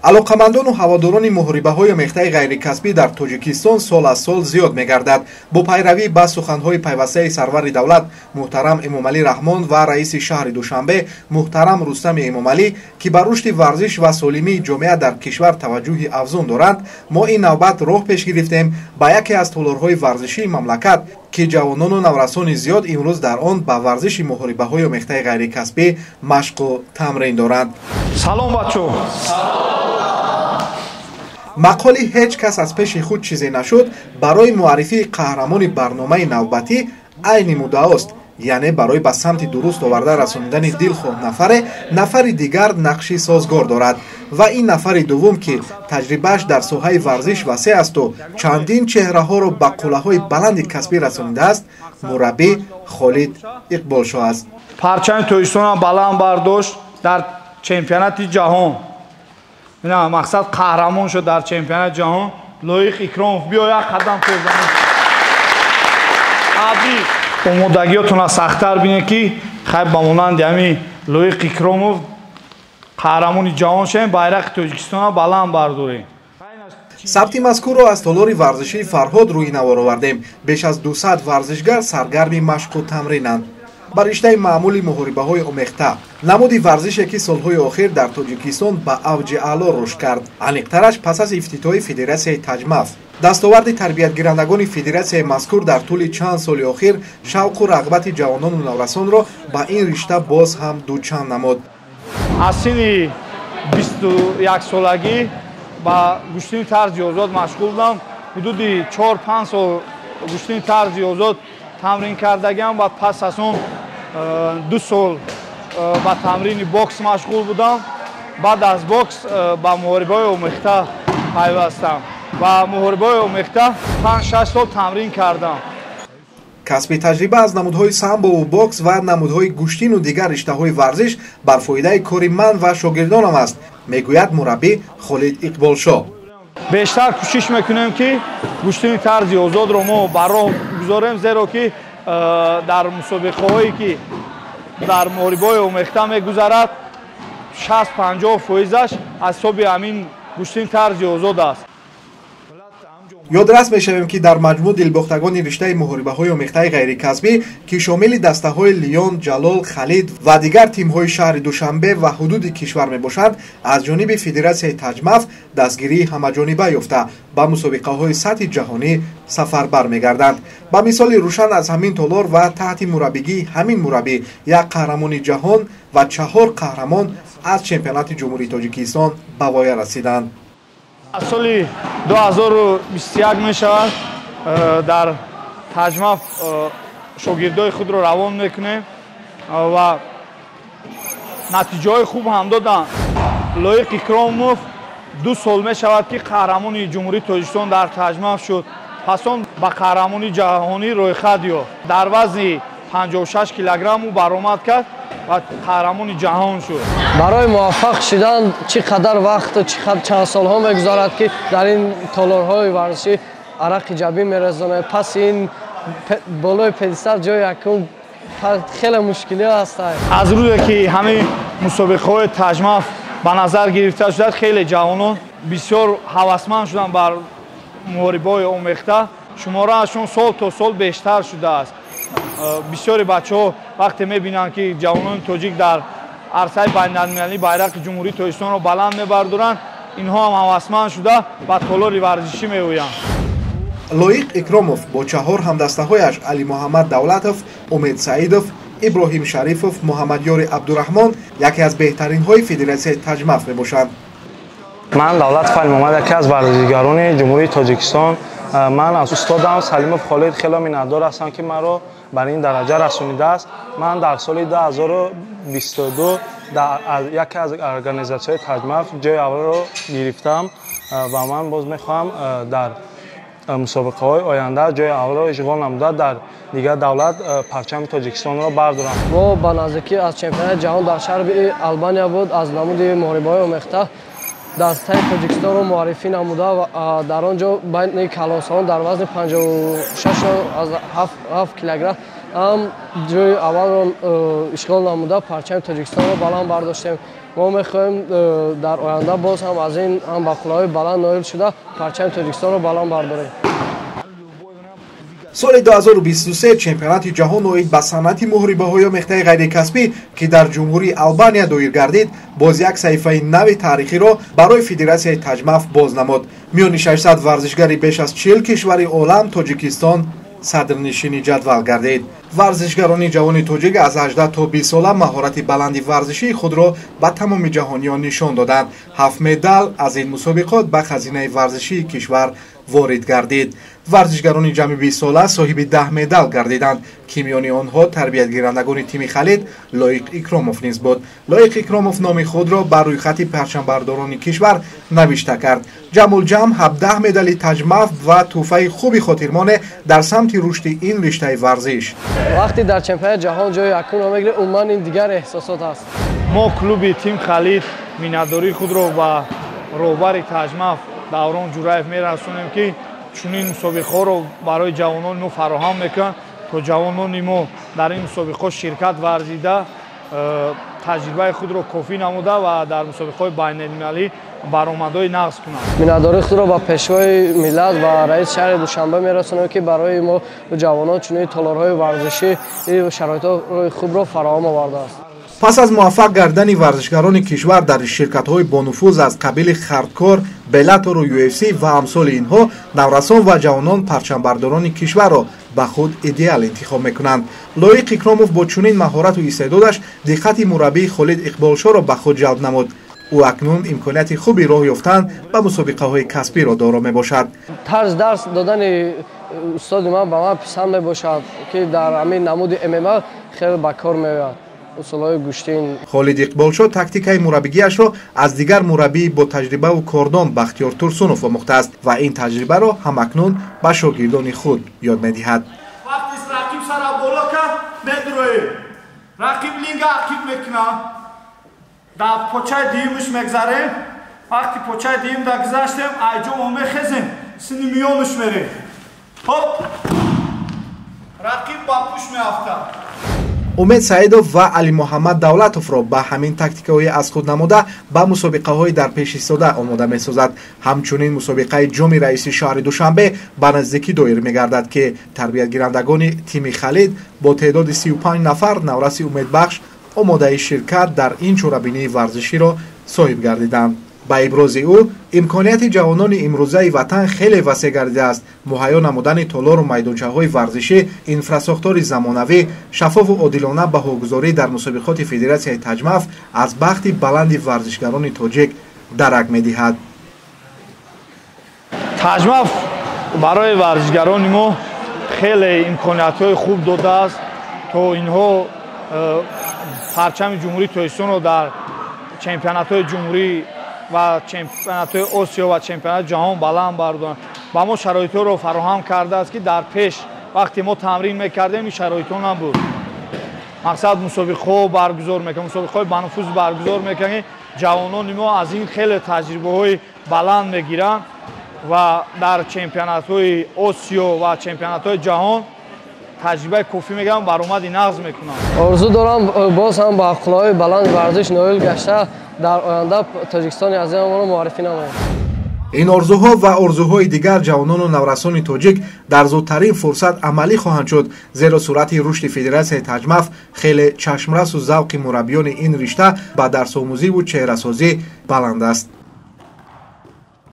Алоқамандону ҳаводорони муҳорибаҳои омехтаи ғайрикасбӣ дар Тоҷикистон сол аз сол зиёд мегардад. Бо пайравӣ ба суханҳои пайвастаи сарвари давлат муҳтарам Эмомалӣ Раҳмон ва раиси шаҳри Душанбе муҳтарам Рустами Эмомалӣ, ки ба рушди варзиш ва солимии ҷомеа дар кишвар таваҷҷӯҳи афзун доранд, мо ин навбат роҳ пеш гирифтем ба яке аз толорҳои варзишии мамлакат, ки ҷавонону наврасони зиёд имрӯз дар он ба варзиши муҳорибаҳои омехтаи ғайрикасбӣ машқу тамрин доранд. Салом, бачо! Мақоли «ҳеҷ кас аз пеши худ чизе нашуд» барои муаррифии қаҳрамони барномаи навбатӣ айни муддаост, яъне барои ба самти дуруст оварда расонидани дилхоҳ нафаре нафари дигар нақши созгор дорад. Ва ин нафари дуввум, ки таҷрибааш дар соҳаи варзиш васеъ асту чандин чеҳраҳоро ба қуллаҳои баланди касбӣ расонидааст, мураббӣ Холид Иқболшоҳ аст. Парчами Тоҷикистонам баланд бардошт дар чемпионати ҷаҳон. Мақсад, қаҳрамон шуд дар чемпионати ҷаҳон. Лоиқ Икромов, биё, як қадам тезан. Табрик! Омодагиётона сахттар бинед, ки хай ба монанди ҳамин Лоиқ Икромов қаҳрамони ҷаҳон шавем, байрақи Тоҷикистона баланд бардорем. Сабти мазкурро аз толори варзишии «Фарҳод» рӯи навор овардем. Беш аз 200 варзишгар саргарми машқу тамринанд ба риштаи маъмули муҳорибаҳои омехта, намуди варзише, ки солҳои охир дар Тоҷикистон ба авҷи аъло рушд кард, аниқтараш пас аз ифтитоҳи федератсияи Таҷмаф. Дастоварди тарбиятгирандагони федератсияи мазкур дар тӯли чанд соли охир шавқу рағбати ҷавонону наврасонро ба ин ришта боз ҳам дучанд намуд. Аз синни 21 солагӣ ба гӯштини тарзи озод машғул будам. Ҳудуди 4-5 сол гӯштини тарзи озод тамрин кардагиам ва пас аз он 2 сол ба тамрини бокс машғул будам. Баъд аз бокс ба муҳорибаҳои омехта пайвастам ва муҳорибаҳои омехта 5-6 сол тамрин кардам. Касби таҷриба аз намудҳои самбову бокс ва намудҳои гӯштину дигар риштаҳои варзиш бар фоидаи кори ман ва шогирдонам аст, мегӯяд мураббӣ Холид Иқболшоҳ. Бештар кӯшиш мекунем, ки гӯштини тарзи озодро мо ба роҳ гузорем, зеро ки дар мусобиқаҳое, ки дар муҳорибаҳои омехта мегузарад, 60-50 фоизаш аз ҳисоби ҳамин гӯштини тарзи озод аст. Ёдрас мешавем, ки дар маҷмӯъ дилбохтагони риштаи муҳорибаҳои омехтаи ғайрикасбӣ, ки шомили дастаҳои Лиён, Ҷалол, Халид ва дигар тимҳои шаҳри Душанбе ва ҳудуди кишвар мебошанд, аз ҷониби федератсияи Таҷмаф дастгирии ҳамаҷониба ёфта, ба мусобиқаҳои сатҳи ҷаҳонӣ сафарбар мегарданд. Ба мисоли рӯшан, аз ҳамин толор ва таҳти мураббигии ҳамин мураббӣ як қаҳрамони ҷаҳон ва чаҳор қаҳрамон аз чемпионати Ҷумҳурии Тоҷикистон ба воя расиданд. Аз соли 2021 мешавад, дар Таҷмаф шогирдои худро равон мекунем ва натиҷаҳои хуб ҳам доданд. Лоиқ Икромов 2 сол мешавад, ки қаҳрамони Ҷумҳурии Тоҷикистон дар Таҷмаф шуд. Пас он ба қаҳрамони ҷаҳонӣ рӯйхат ёфт. Дар вазни 56 килограмм ӯ баромад кард ва қаҳрамони ҷаҳон шуд. Барои муваффақ шудан чӣ қадар вақту чанд солҳо мегузарад, ки дар ин толорҳои варзишӣ арақи ҷабин мерезонад. Пас ин болои пьедестал ҷои якум хеле мушкилиҳо ҳастанд. Аз рӯзе ки ҳамин мусобиқаҳои Таҷмаф ба назар гирифта шудад, хеле ҷавонон бисёр ҳавасманд шуданд бар муҳорибаҳои омехта. Шумораашон сол то сол бештар шудааст. Бисёри бачаҳо вақте мебинанд, ки ҷавонони тоҷик дар арсаи байналмилалӣ байрақи Ҷумҳурии Тоҷикистонро баланд мебардоранд, инҳо ҳам ҳавасманд шуда, ба толори варзишӣ меоянд. Лоиқ Икромов бо чаҳор ҳамдастаҳояш: Алимуҳаммад Давлатов, Умед Саидов, Иброҳим Шарифов, Муҳаммадёри Абдураҳмон яке аз беҳтаринҳои федератсияи Таҷмаф мебошанд. Ман Давлатов Алимуҳаммад, яке аз варзишгарони Ҷумҳурии Тоҷикистон. Ман аз устодам Салимов Холид хело миннатдор ҳастам, ки маро бар ин дараҷа расонидааст. Ман дар соли 2022 дар яке аз организатсияҳои Таҷмаф ҷои аввалро гирифтам ва ман боз мехоҳам дар мусобиқаҳои оянда ҷои аввалро ишғол намуда, дар дигар давлат парчами Тоҷикистонро бардорам. Мо ба наздикӣ аз чемпионати ҷаҳон дар шаҳри Албания буд, аз намуди муҳорибаҳои омехта дастаи Тоҷикистонро муаррифӣ намуда ва дар он ҷо байни калонсолон дар вазни 56,7 килограмм ҳам ҷои аввалро ишғол намуда, парчами Тоҷикистонро баланд бардоштем. Мо мехоҳем дар оянда боз ҳам аз ин ҳам ба қуллаҳои баланд ноил шуда парчами Тоҷикистонро баланд бардорем. Соли 2023 чемпионати ҷаҳон оид ба санъати муҳорибаҳои омехтаи ғайрикасбӣ, ки дар Ҷумҳурии Албания доир гардид, боз як саҳифаи нави таърихиро барои Федератсияи Таҷмаф боз намуд. Миёни 600 варзишгари беш аз 40 кишвари олам Тоҷикистон садрнишини ҷадвал гардид. Варзишгарони ҷавони тоҷик аз 18 то 20 сола маҳорати баланди варзишии худро ба тамоми ҷаҳониён нишон доданд. 7 медал аз ин мусобиқот ба хазинаи варзишии кишвар ворид гардид. Варзишгарони ҷамъи 20 сола соҳиби 10 медал гардиданд, ки миёни онҳо тарбиятгирандагони тими Халид Лоиқ Икромов низ буд. Лоиқ Икромов номи худро ба рӯйхати парчамбардорони кишвар навишта кард. Ҷамъулҷамъ 17 медали Таҷмаф ва тӯҳфаи хуби хотирмоне дар самти рушди ин риштаи варзиш. Вақте дар чемпионати ҷаҳон ҷои якумро мегирӣ, умуман ин дигар эҳсосот аст. Мо клуби тим Халид миннатдории худро ба роҳбари Таҷмаф Даврон Ҷураев мерасонем, ки чунин мусобиқаҳоро барои ҷавонони мо фароҳам мекунанд, то ҷавонони мо дар ин мусобиқаҳо ширкат варзида, таҷрибаи худро кофӣ намуда ва дар мусобиқаҳои байналмилалӣ баромадҳои нағз кунанд. Миннатдории худро ба пешвои миллат ва раиси шаҳри Душанбе мерасонем, ки барои мо ҷавонон чунин толорҳои варзишӣ шароитҳои хубро фароҳам овардааст. Пас аз муваффақ гардани варзишгарони кишвар дар ширкатҳои бонуфуз аз қабили Хардкор, Беллатору UFC ва амсоли инҳо, наврасон ва ҷавонон парчамбардорони кишварро ба худ идеал интихоб мекунанд. Лоиқ Икромов бо чунин маҳорату истеъдодаш диққати мураббии Холид Иқболшоро ба худ ҷалб намуд. Ӯ акнун имконияти хуби роҳ ёфтан ба мусобиқаҳои касбиро доро мебошад. Тарз дарс додани устоди ман ба ман писанд мебошад, ки дар ҳамин намуди ММА хеле ба кор меояд. Усулҳои гӯштин. Холид Иқболшо тактикаи мураббигиашро аз дигар мураббии бо таҷрибаву кордон Бахтиёр Турсунов омӯхтааст ва ин таҷрибаро ҳамакнун ба шогирдони худ ёд медиҳад. Вақте рақиб сара боло кард, медроем. Рақиб линга ақиб мекунад. Дар почаи дуюмаш мегзарем. Вақти почаи дуюм да гузаштем, айҷо мо мехезем, сини миёнаш мерем. Хоп! Рақиб ба пӯш меафтад. Умед Саидов ва Алимуҳаммад Давлатовро ба ҳамин тактикаҳои аз худ намуда ба мусобиқаҳои дар пеш истода омода месозад. Ҳамчунин мусобиқаи ҷоми раиси шаҳри Душанбе ба наздикӣ доир мегардад, ки тарбиятгирандагони тими Халид бо теъдоди 35 нафар навраси умедбахш омодаи ширкат дар ин чорабинии варзиширо соҳиб гардиданд. Ба ибрози ӯ имконияти ҷавонони имрӯзаи ватан хеле васеъ гардидааст. Муҳайё намудани толору майдончаҳои варзишӣ, инфрасохтори замонавӣ, шаффофу одилона баҳогузорӣ дар мусобиқоти Федератсияи Таҷмаф аз бахти баланди варзишгарони тоҷик дарак медиҳад. Таҷмаф барои варзишгарони мо хеле имкониятҳои хуб додааст, то инҳо парчами Ҷумҳурии Тоҷикистонро дар чемпионатҳои ҷумҳурӣ ва чемпионатҳои Осиё ва чемпионати ҷаҳон баланд бардоранд. Ба мо шароитҳоро фароҳам кардааст, ки дар пеш вақте мо тамрин мекардем ин шароитҳо набуд. Мақсад мусобиқаҳо баргузор мекунем, мусобиқаҳои бануфуз баргузор мекунем. Ҷавонони мо аз ин хеле таҷрибаҳои баланд мегиранд ва дар чемпионатҳои Осиё ва чемпионатҳои ҷаҳон таҷрибаи кофӣ мегиранд, баромади нағз мекунанд. Орзу дорам боз ҳам ба қуллаҳои баланд варзиш ноил гашта дар оянда Тоҷикистони азизамонро муаррифӣ намоем. Ин орзуҳо ва орзуҳои дигар ҷавонону наврасони тоҷик дар зудтарин фурсат амалӣ хоҳанд шуд, зеро суръати рушди Федератсияи Таҷмаф хеле чашмрасу завқи мураббиёни ин ришта ба дарсомӯзиву чеҳрасозӣ баланд аст.